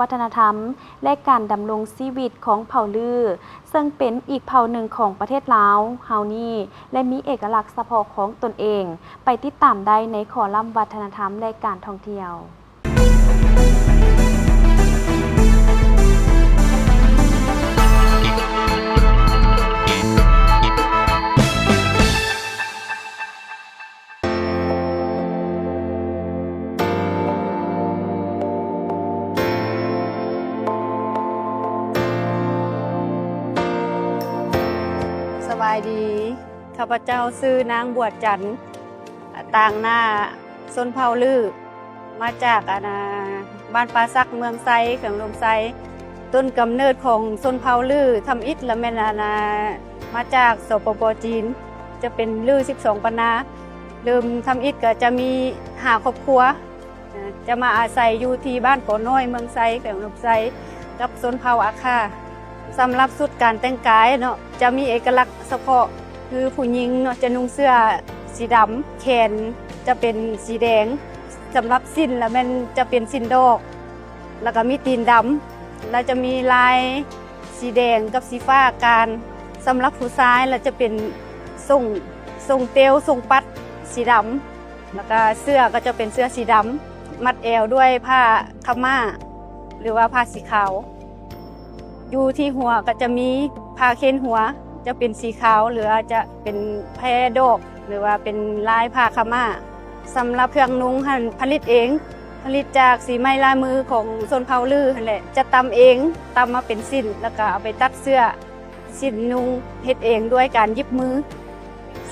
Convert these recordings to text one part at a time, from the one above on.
ວັດທະນະທຳ ແລະ ການດຳລົງຊີວິດຂອງເຜົ່າລື້ ເຊິ່ງເປັນອີກເຜົ່າໜຶ່ງຂອງປະເທດລາວເຮົານີ້ ແລະ ມີເອກະລັກສະເພາະຂອງຕົນເອງ. ໄປຕິດຕາມໄດ້ໃນຄໍລັມວັດທະນະທຳ ແລະ ການທ່ອງທ່ຽວ. ສະບາຍດີ, ຂ້າພະເຈົ້າຊື່ນາງ ບວດຈັນ ຕາງໜ້າຊົນເຜົ່າລື້ ມາຈາກ ອັນນ່າ ບ້ານປ່າສັກ ເມືອງໄຊ ແຂວງອຸດົມໄຊ. ຕົ້ນກຳເນີດຂອງຊົນເຜົ່າລື້ທຳອິດລະແມ່ນ ອັນນ່າ ມາຈາກ ສປປ ຈີນ, ຈະເປັນລື້ສິບສອງປານາ. ເລີ່ມທຳອິດກໍຈະມີຫ້າຄອບຄົວ ຈະມາອາໄສຢູ່ທີ່ບ້ານກໍນ້ອຍ ເມືອງໄຊ ແຂວງອຸດົມໄຊ ກັບຊົນເຜົ່າອາຂ່າ. ສຳລັບຊຸດການແຕ່ງກາຍເນາະ ຈະມີເອກະລັກສະເພາະ ຄືຜູ້ຍິງເນາະ ຈະນຸ່ງເສື້ອສີດຳ, ແຂນຈະເປັນສີແດງ, ສຳລັບສິ້ນລະແມ່ນຈະເປັນສິ້ນດອກ ລະກະມີຕີນດຳ ລະຈະມີລາຍສີແດງກັບສີຟ້າການ. ສຳລັບຜູ້ຊາຍລະຈະເປັນສົ້ງ, ສົ້ງເຕວ, ສົ້ງປັດສີດຳ ລະກະເສື້ອກໍຈະເປັນເສື້ອສີດຳ ມັດແອວດ້ວຍຜ້າຂາວມ້າ ຫຼືວ່າຜ້າສີຂາວ. ຢູ່ທີ່ຫົວກໍຈະມີຜ້າເຄນຫົວ ຈະເປັນສີຂາວ ຫຼືອາດຈະເປັນແພດອກ ຫຼືວ່າເປັນລາຍຜ້າຂາວມ້າ. ສຳລັບເຄື່ອງນຸ່ງຫັ້ນຜະລິດເອງ, ຜະລິດຈາກສີໄມ້ລາຍມືຂອງຊົນເຜົ່າລື້ຫັ້ນແຫຼະ, ຈະຕຳເອງ, ຕຳມາເປັນສິ້ນ ລະກະເອົາໄປຕັດເສື້ອ ສິ້ນນຸ່ງເຮັດເອງດ້ວຍການຫຍິບມື.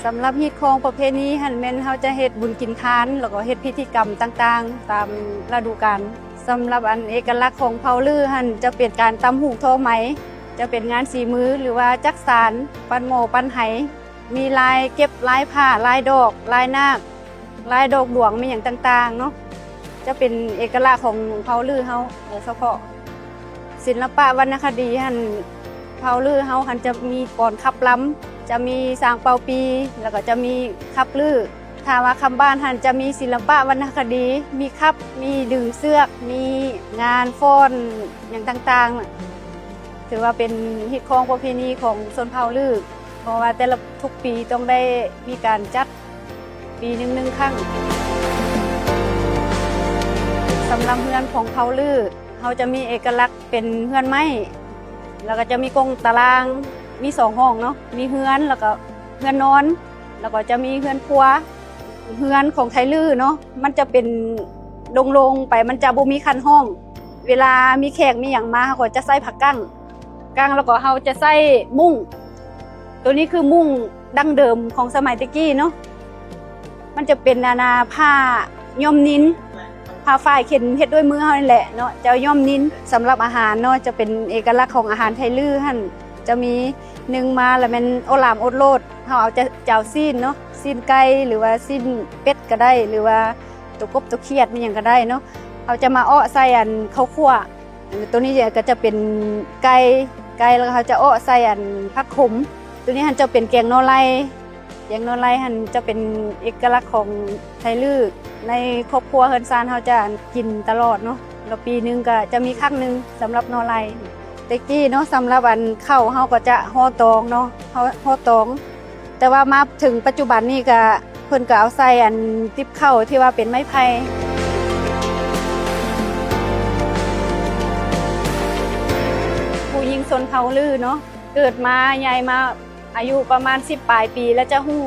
ສຳລັບຮີດຄອງປະເພນີຫັ້ນແມ່ນເຮົາຈະເຮັດບຸນກິນທານ ແລ້ວກໍເຮັດພິທີກຳຕ່າງໆຕາມລະດູການ. ສຳລັບອັນເອກະລັກຂອງເຜົ່າລື້ຫັ້ນຈະເປັນການຕ່ຳຫູກທໍໄໝ, ຈະເປັນງານສີມື ຫຼືວ່າຈັກສານ, ປັ້ນໝໍ້, ປັ້ນໄຫ, ມີລາຍເກັບ, ລາຍຜ້າ, ລາຍດອກ, ລາຍນາກ, ລາຍດອກດວງ ມີຫຍັງຕ່າງໆເນາະ. ຈະເປັນເອກະລັກຂອງເຜົ່າລື້ເຮົາໂດຍສະເພາະ. ສິລະປະວັນນະຄະດີຫັ້ນ ເຜົ່າລື້ເຮົາຫັ້ນຈະມີກອນຂັບລຳ, ຈະມີຊ້າງເປົ່າປີ, ແລ້ວກໍຈະມີຂັບລື້. ຖ້າວ່າຄຳບ້ານຫັ້ນຈະມີສິລະປະວັນນະຄະດີ, ມີຂັບ, ມີດຶງເຊືອກ, ມີງານຟ້ອນຫຍັງຕ່າງໆ ຖືວ່າເປັນຮີດຄອງປະເພນີຂອງຊົນເຜົ່າລື້ ເພາະວ່າແຕ່ລະ ທຸກປີຕ້ອງໄດ້ມີການຈັດປີໜຶ່ງໜຶ່ງຄັ້ງ. ສຳລັບເຮືອນຂອງເຜົ່າລື້ ເຮົາຈະມີເອກະລັກເປັນເຮືອນໄມ້ ແລ້ວກໍຈະມີກົງຕາລາງ ມີສອງຫ້ອງເນາະ ມີເຮືອນ ແລ້ວກໍເຮືອນນອນ ແລ້ວກໍຈະມີເຮືອນຄົວ. ເຮືອນຂອງໄທລື້ເນາະ ມັນຈະເປັນໂລ່ງໆໄປ ມັນຈະບໍ່ມີຄັນຫ້ອງ. ເວລາມີແຂກມີຫຍັງມາ ເຮົາກໍຈະໃຊ້ຜ້າກັ້ງ ກັ້ງ ແລ້ວກໍເຮົາຈະໃຊ້ມຸ້ງ. ໂຕນີ້ຄືມຸ້ງດັ້ງເດີມຂອງສະໄໝແຕ່ກີ້ເນາະ ມັນຈະເປັນ ອັນນ່າ ຜ້າຍ້ອມນິນ ຜ້າຝ້າຍເຂັນເຮັດດ້ວຍມືເຮົານີ້ແຫຼະເນາະ ຈະຍ້ອມນິນ. ສຳລັບອາຫານເນາະ ຈະເປັນເອກະລັກຂອງອາຫານໄທລື້ຫັ້ນ ຈະມີ ໜຶ່ງມາລະແມ່ນໂອດຫຼາມໂອດໂລດ ເຮົາເອົາຈະ ຈະເອົາຊີ້ນເນາະ ຊີ້ນໄກ່ ຫຼືວ່າຊີ້ນເປັດກໍໄດ້ ຫຼືວ່າໂຕກົບໂຕຂຽດ ມີຫຍັງກໍໄດ້ເນາະ ເຮົາຈະມາເອາະໃສ່ອັນເຂົ້າຂົ້ວ. ໂຕນີ້ກໍຈະເປັນໄກ່ ໄກ່ ແລ້ວເຮົາຈະເອາະໃສ່ອັນຜັກຂົມ. ໂຕນີ້ຫັ້ນຈະເປັນແກງໜໍ່ໄລ່ ແກງໜໍ່ໄລ່ຫັ້ນຈະເປັນເອກະລັກຂອງໄທລື້ ໃນຄອບຄົວເຮືອນຊານເຮົາຈະກິນຕະຫຼອດເນາະ ແລ້ວປີໜຶ່ງກໍຈະມີຄັ້ງໜຶ່ງສຳລັບໜໍ່ໄລ່. ແຕ່ກີ້ເນາະ ສຳລັບອັນເຂົ້າເຮົາກໍຈະຫໍ່ຕອງເນາະ ຫໍ່ ຫໍ່ຕອງ ແຕ່ວ່າມາເຖິງປັດຈຸບັນນີ້ກະ ເພິ່ນກໍເອົາໃສ່ອັນຕິບເຂົ້າທີ່ວ່າເປັນໄມ້ໄຜ່. ຜູ້ຍິງຊົນເຜົ່າລື້ເນາະ ເກີດມາໃຫຍ່ມາ ອາຍຸປະມານສິບປາຍປີ ແລ້ວຈະຮູ້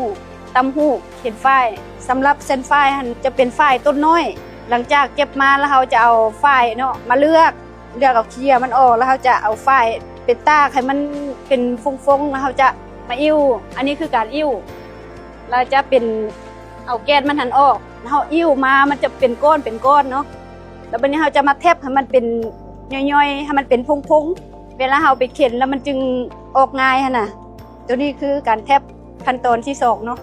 ຕຳຫູກເຂັນຝ້າຍ. ສຳລັບເສັ້ນຝ້າຍຫັ້ນຈະເປັນຝ້າຍຕົ້ນນ້ອຍ ຫຼັງຈາກເກັບມາແລ້ວເຮົາຈະເອົາຝ້າຍເນາະມາເລືອກ ເລືອກເອົາເຄຍມັນອອກ ແລ້ວເຮົາຈະເອົາຝ້າຍໄປຕາກໃຫ້ມັນເປັນຟົງໆ ແລ້ວເຮົາຈະມາອີ້ວ. ອັນນີ້ຄືການອີ້ວ ແລ້ວຈະເປັນເອົາແກ່ນມັນຫັ້ນອອກ ເຮົາອີ້ວມາມັນຈະເປັນກ້ອນເປັນກ້ອນເນາະ ແລ້ວບັດນີ້ເຮົາຈະມາແທັບໃຫ້ມັນເປັນຍ່ອຍໆ ໃຫ້ມັນເປັນພົງໆ ເວລາເຮົາໄປເຂັນແລ້ວມັນຈຶ່ງອອກງ່າຍຫັ້ນນະ. ໂຕນີ້ຄືການແທັບຂັ້ນຕອນທີສອງເນາະ.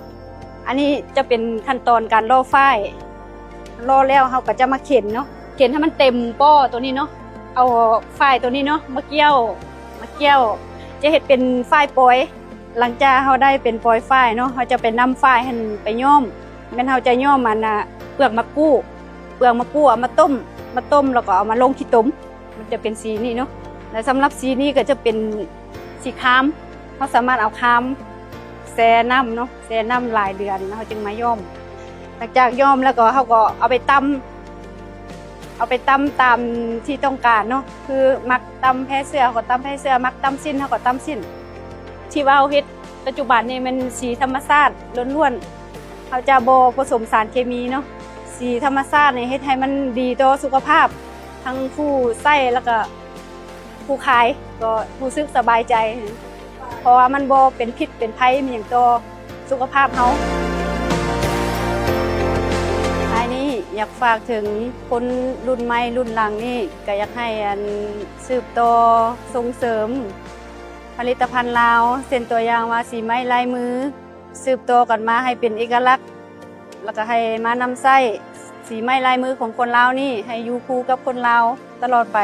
ອັນນີ້ຈະເປັນຂັ້ນຕອນການຫຼໍ່ຝ້າຍ. ຫຼໍ່ແລ້ວເຮົາກໍຈະມາເຂັນເນາະ ເຂັນໃຫ້ມັນເຕັມປ້ອໂຕນີ້ເນາະ ເອົາຝ້າຍໂຕນີ້ເນາະມາກ່ຽວ ມາກ່ຽວ ຈະເຮັດເປັນຝ້າຍປອຍ. ຫຼັງຈາກເຮົາໄດ້ເປັນປອຍຝ້າຍເນາະ ເຮົາຈະໄປນຳຝ້າຍຫັ້ນໄປຍ້ອມ ແມ່ນເຮົາຈະຍ້ອມອັນນ່າ ເປືອກໝາກກູ້ ເປືອກໝາກກູ້ເອົາມາຕົ້ມ ມາຕົ້ມແລ້ວກໍເອົາມາລົງຂີ້ຕົມ. ມັນຈະເປັນສີນີ້ເນາະ ແລະສຳລັບສີນີ້ກໍຈະເປັນສີຄາມ. ເຮົາສາມາດເອົາຄາມແຊ່ນ້ຳເນາະ ແຊ່ນ້ຳຫຼາຍເດືອນ ເຮົາຈຶ່ງມາຍ້ອມ. ຫຼັງຈາກຍ້ອມແລ້ວກໍ ເຮົາກໍເອົາໄປຕຳ ເອົາໄປຕຳຕາມທີ່ຕ້ອງການເນາະ ຄືມັກຕຳແພເສື້ອ ເຮົາກໍຕຳແພເສື້ອ ມັກຕຳສິ້ນ ເຮົາກໍຕຳສິ້ນ. ທີ່ວ່າເຮົາເຮັດປັດຈຸບັນນີ້ແມ່ນສີທຳມະຊາດລ້ວນໆ ເຮົາຈະບໍ່ປະສົມສານເຄມີເນາະ. ສີທຳມະຊາດນີ້ເຮັດໃຫ້ມັນດີຕໍ່ສຸຂະພາບ ທັງຜູ້ໃຊ້ ແລ້ວກໍຜູ້ຂາຍ ກໍຮູ້ສຶກສະບາຍໃຈ ເພາະວ່າມັນບໍ່ເປັນພິດເປັນໄພອີ່ຫຍັງຕໍ່ສຸຂະພາບເຮົາ. ທ້າຍນີ້ຢາກຝາກເຖິງຄົນລຸ້ນໃໝ່ລຸ້ນຫຼັງນີ້ ກໍຢາກໃຫ້ອັນ ສືບຕໍ່ສົ່ງເສີມຜະລິດຕະພັນລາວ ເຊັ່ນຕົວຢ່າງວ່າສີໄມ້ລາຍມື ສືບຕໍ່ກັນມາໃຫ້ເປັນເອກະລັກ ແລ້ວກໍໃຫ້ມານຳໃຊ້ສີໄມ້ລາຍມືຂອງຄົນລາວນີ້ ໃຫ້ຢູ່ຄູ່ກັບຄົນລາວຕະຫຼອດໄປ.